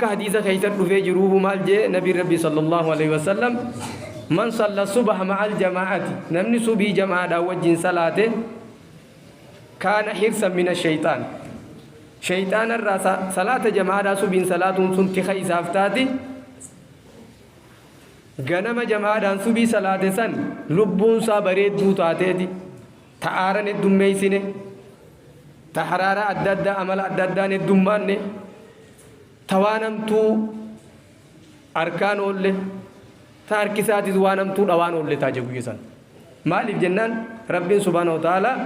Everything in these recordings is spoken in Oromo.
Akka hadiisa keessa dhufee jiruuhu maal jee Nabiin Rabbii sallallahu alaihi wasallam? Man salla subha ma'al jamaa'ati, namni subii jamaadhaan wajjin salaate, kaana hirsan mina shayxaan, shayxaana irraa salaata jamaadhaa subiin salaatuun sun tika isaaf taati. Ganama jamaadhaan subii salaate san lubbuun isaa bareedduu taateeti, ta aaran heddummeeysine, ta haraaraa adda addaa amala adda addaan heddummaanne, ta waan hamtuu arkaan oolle, ta harkisaatis waan hamtuu dhawaan oolle taa je guyya san. Maaliif jennaan, Rabbiin subhaanahu wa ta'aalaa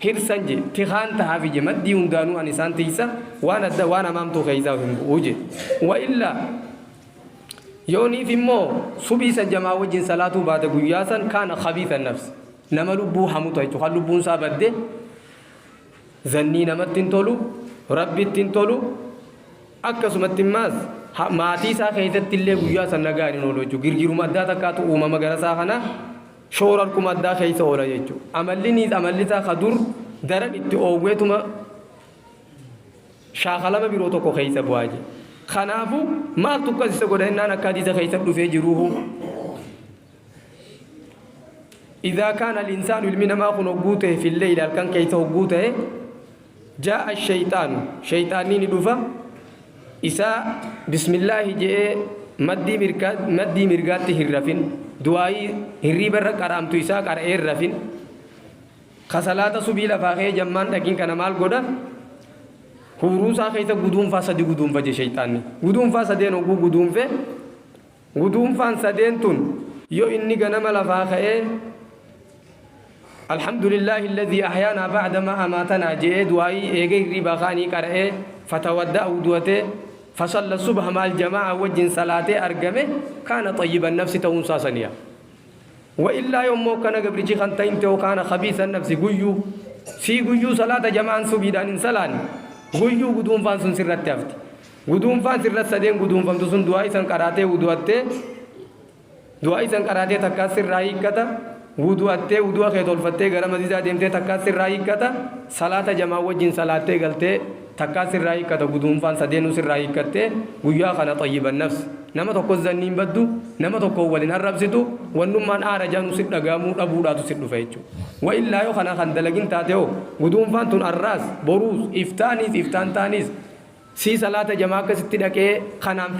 hirsan je, tikaan tahaafi je, maddii hundaanuu an isaan tiysa, waan adda waan hamaamtuu keeysaa hin bu'u je. Wa illaa yooniif immoo subii san jamaa wajjin salaatuu baate, guyyaa san kaana khabiitha nafs, nama lubbuu hamuta jechuudha, kan lubbuun isaa badde, zannii namatti hin tolu, Rabbitti hin tolu, akkasumatti immaas maatii isaa keessatti illee guyyaa san nagaan hin oolu jechuudha. Girgiruma addaa takkaatu uumama gara isaa kana, shoora harkuma addaa keessa oola jechuudha. Amalli amalli isaa ka dur daran itti oowweetuma shaakalama biroo tokko keessa bu'aa jira. Kanaafuu maaltu akkas isa godha jennaan, akka hadiisa keessa dhufee jiruuhu, إذا كان الإنسان ilmi namaa kun hogguu ta'e، في الليل halkan keessa hogguu ta'e، جاء الشيطان shayxaanni ni dhufa. Isaa bismillaahi je'ee maddii mirgaatti hin rafin, du'aayii hirriiba irra qara'amtu isaa qara'ee hin rafin, ka salaata subii lafaa ka'ee jammaan dhaqin kana maal godha? Huuruusaa keessa guduunfaa sadi guduunfa je shayxaanni. Guduunfaa sadeen hogguu guduunfe, guduunfaan sadeen tun yoo inni ganama lafaa ka'ee "الحمد لله الذي أحيانا بعد ما أماتنا" je'ee du'aayii eega hirriibaa kaanii qara'ee، فتوضأ wudu'atee، فصلى الصبح مع الجماعة wajjin salaatee argame، كان طيب النفس ta'uun isaa saniya. وإلا yommuu akkana gabrichi kan ta'in ta'u، كان خبيث النفس. Guyyuu sii guyyuu salaata jamaan subiidhaan hin salaanne, guyyuu guduunfaan sun sirratti hafti. Guduunfaan sirratti sadeen guduunfamtu sun, du'aa isan qaraatee wudu'attee, du'aa isan qaraatee takkaa sirraa hiikkata, wudu'attee wudu'a kee tolfattee gara masjidaa deemtee takkaa sirraa hiikkata, salaata jamaa wajjin salaattee galtee takkaa sirraa hiikkata. Guduunfaan sadeenuu sirraa hiikkattee guyyaa kana طيب النفس, nama tokko zanniin baddu, nama tokko waliin arrabsitu, wannummaan aara jaanu si dhagaamuu dhabuudhaatu si dhufa jechuudha. وإلا yoo kana kan dalagin taate hoo, guduunfaan tun arraas boruus iftaaniis iftaan taaniis sii salaata jamaa akkasitti dhaqee kanaan.